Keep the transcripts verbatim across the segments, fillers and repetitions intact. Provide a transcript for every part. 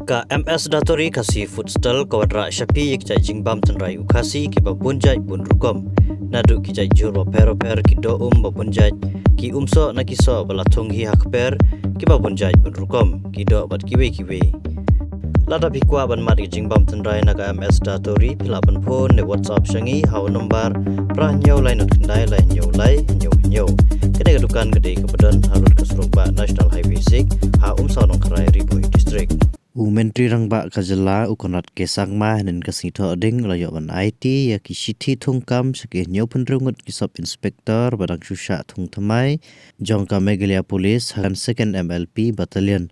Ka M S Datoori Khasi Food Stall ka wanrah sha phi ïa ki jait jingbam tynrai u Khasi kiba bun jait bun rukom. Naduh ki jait jhur bapher bapher, ki doh um babun jait, ki umsoh na ki soh ba la thung hi ha kper kiba bun jait bun rukom, ki doh bad kiwei kiwei. Lada phi kwah ban mad ïa ki jingbam tynrai na ka M S Datoori, phi lah ban phone ne WhatsApp sha ngi ha u nombar phra hynñiew lai nod khyndai lai hynñiew lai hynñiew hynñiew. Kane ka dukan ka dei kaba don halor ka surok bah National Highway six, ha Umsaw Nongkharai, Ri Bhoi District. U Myntri Rangbah ka jylla u Conrad K Sangma hynnin ka sngi Thohdieng u la ïoh ban aiti ïa ki shithi thungkam sha ki hynñiew phew hynriew ngut ki sub inspector ba dang shu shah thung thymmai jong ka Meghalaya Police ha ka Second M L P Battalion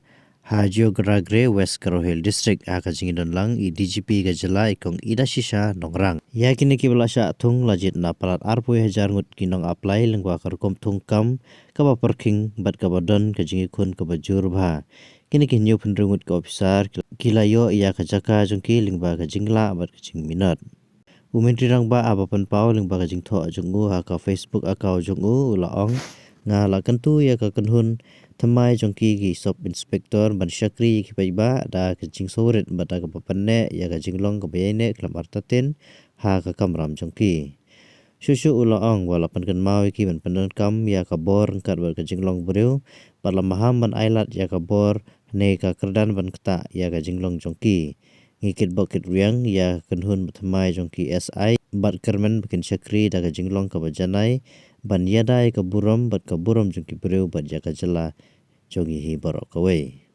ha Geogragre, West Garo Hills District, ha ka jingdon lang i D G P ka jylla i Kong Idashisha Nongrang. Ïa kine kiba la shah thung la jied na palat arphew hajar ngut ki nong apply lyngba ka rukom thungkam kaba pyrkhing bad kaba don ka jingïakhun kaba jur bha. Kine ki hynñiew phew hynriew ngut ki officer ki la ïoh ïa ka jaka jong ki lyngba ka jinglah bad ka jingminot. U Myntri Rangbah haba pynpaw lyngba ka jingthoh jong u ha ka Facebook account jong u, u la ong, nga la kyntu ïa ka kynhun thymmai jong ki, ki sub inspector, ban shakri ïa ki paidbah da ka jingsngewrit bad da kaba pynneh ïa ka jinglong kaba ïaineh khlem artatien ha ka kamram jong ki. Shuh shuh u la ong ba la pynkynmaw ïa ki ban pyndonkam ïa ka bor ryngkat bad ka jinglong briew, bad la maham ban ailad ïa ka bor ne ka kyrdan ban ktah ïa ka jinglong jong ki. Ngi kitbok kitrwiang ïa ka kynhun bathymmai jong ki S I bad kyrmen ba kin shakri da ka jinglong kaba janai, ban ïada ïa ka burom bad ka burom jong ki briew bad ïa ka jylla jong ngi hi baroh kawei.